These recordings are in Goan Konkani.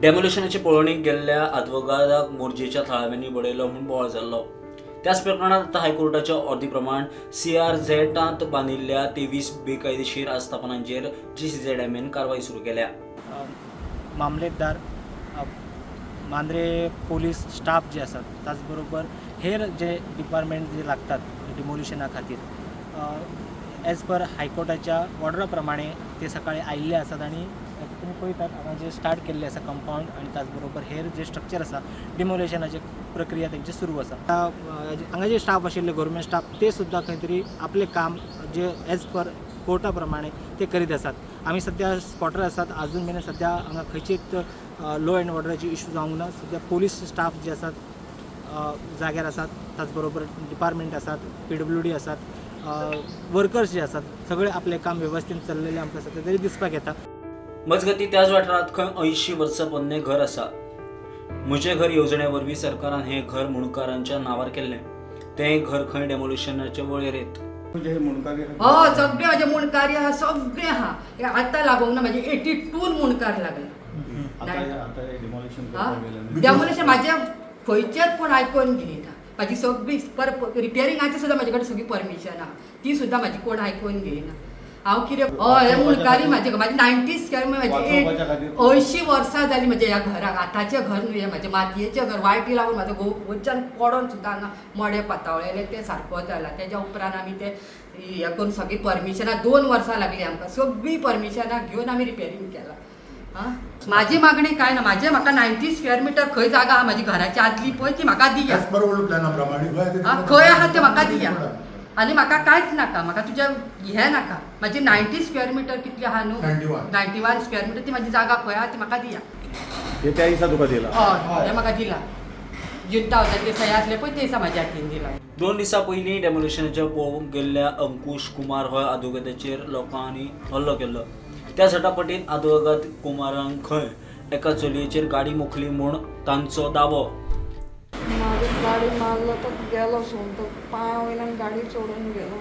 डेमोलिशनाचे पळोवणेक गेल्ल्या आदवोगादाक मोरजेच्या थळाव्यांनी बडयलो म्हूण बोवाळ जाल्लो. त्याच प्रकरणात आतां हायकोर्टाच्या ऑर्दी प्रमाण सीआरझेडांत बांदिल्ल्या 23 बेकायदेशीर आस्थापनांचेर जीसीझेडएमएन कारवाय सुरू केल्या. मामलेतदार, मांद्रे पोलीस स्टाफ जे आसात, त्याच बरोबर हेर जे डिपार्टमेंट जे लागतात डिमोलिशना खातीर, एज पर हायकोर्टाच्या ऑर्डरा प्रमाणे ते सकाळी आयिल्ले आसात आनी तुमी पळयतात, हांगा जे स्टार्ट केल्ले आसा कंपावंड आनी त्याच बरोबर हेर जे स्ट्रक्चर आसा, डिमोलिशनाचे प्रक्रिया तेंची सुरू आसा. हांगा जे स्टाफ आशिल्ले, गव्हर्मेंट स्टाफ, ते सुद्दां खंय तरी आपलें काम जे एज पर कोर्टा प्रमाणे ते करीत आसात. आमी सद्या स्पॉटार आसात. अजून मेरेन सद्या हांगा खंयचीच लॉ एंड ऑर्डराची इशू जावंक ना. सद्या पोलीस स्टाफ जे आसात जाग्यार आसात, त्याच बरोबर डिपार्टमेंट आसात, पीडब्ल्यूडी आसात, वर्कर्स जे आसात, सगळे आपलें काम वेवस्थीत चल्लेलें आमकां सद्या तरी दिसपाक येता. मजगती, त्याच वाठारांत खंय 80 वर्सां पोन्नें घर आसा. म्हजें घर येवजणे वरवीं सरकारान हें घर मुणकारांच्या नांवार केल्लें. तें घर खंय डेमोलिशनाचे वळेरेंत. म्हणजे हे मुंडकारी? हय, सगळे म्हाजे मुणकारी आहा, सगळे आहा. हे आतां लागूंक ना, म्हाजे 82 मुणकार लागला. आता आता हे डिमॉलिशन हा. करपाक गेले. डेमोलिशन म्हाजें खंयचेच कोण आयकोन घेयना. म्हाजी सगळी पर रिपेरिंगाची सुद्दां म्हाजे कडेन सगळी परमिशन आहा, ती सुद्दां म्हाजी कोण आयकोन घेयना. हांव कितें, हय, हे मुणकारी म्हाजे, म्हाजी 90 स्क्वेअर, म्हाजी वाचोवपाच्या खातीर. 80 वर्सां जालीं म्हज्या ह्या घराक. आतांचें घर न्हू हें, म्हाजें मातयेचें घर. वायटी लागून म्हाजो घोव वयच्यान पडोन सुद्दां हांगा मडें पातावळेलें, तें सारको जाला. तेज्या उपरांत आमी तें हें करून सगळीं परमिशनां, 2 वर्सां लागलीं आमकां, सगळीं परमिशनां घेवन आमी रिपेरींग केलां. आं, म्हाजी मागणी कांय ना. म्हाजें म्हाका 90 स्क्वेअर मिटर खंय जागा आहा म्हाजी घराची आदली पळय, ती म्हाका दिया. एज पर ओल्ड प्लॅना प्रमाणे. आं, खंय आहा तें म्हाका दिया आनी म्हाका कांयच नाका. म्हाका तुजें हें नाका. म्हाजी 90 स्क्वेअर मिटर कितली आहा न्हू? 91. 91 स्क्वेअर मिटर, ती म्हाजी जागा खंय आहा ती म्हाका दिया. हे त्या दिसा तुका दिला? हय, हें म्हाका दिला. जून थावजंड ते सही आसले पळय, ते दिसा म्हाज्या हातीन दिला. 2 दिसां पयलीं डेमोलिशनाच्या पळोवंक गेल्ल्या अंकुश कुमार हो आदवोगादाचेर लोकांनी हल्लो केल्लो. त्या झटापटीन आदवोगाद कुमारान खंय एका चलयेचेर गाडी मोखली म्हूण तांचो दावो. मागीर गाडी मारलो तो गेलो सोडून. तो पांया वयल्यान गाडी चडून गेलो.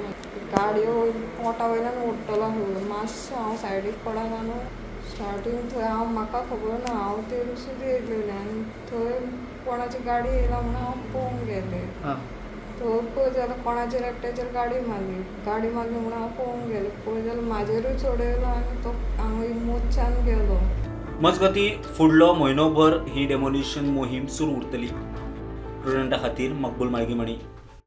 गाडयो पोटा वयल्यान ओडटलो आसलो. मातशें हांव सायडीक पडना न्हू स्टार्टींग थंय. हांव म्हाका खबर ना, हांव ते सुद्दां येयलेलें आनी थंय कोणाची गाडी येयला म्हणून हांव पळोवंक गेलें. थंय पळय जाल्यार कोणाचेर एकट्याचेर गाडी मारली. गाडी मारली म्हणून हांव पळोवंक गेलें. पळय जाल्यार म्हाजेरूय चडयलो आनी तो हांगा मोदच्यान गेलो. मजगती, फुडलो म्हयनोभर ही डेमोलिशन मोहीम सुरू उरतली. प्रुडंटा खातीर मकबूल माळगीमणी.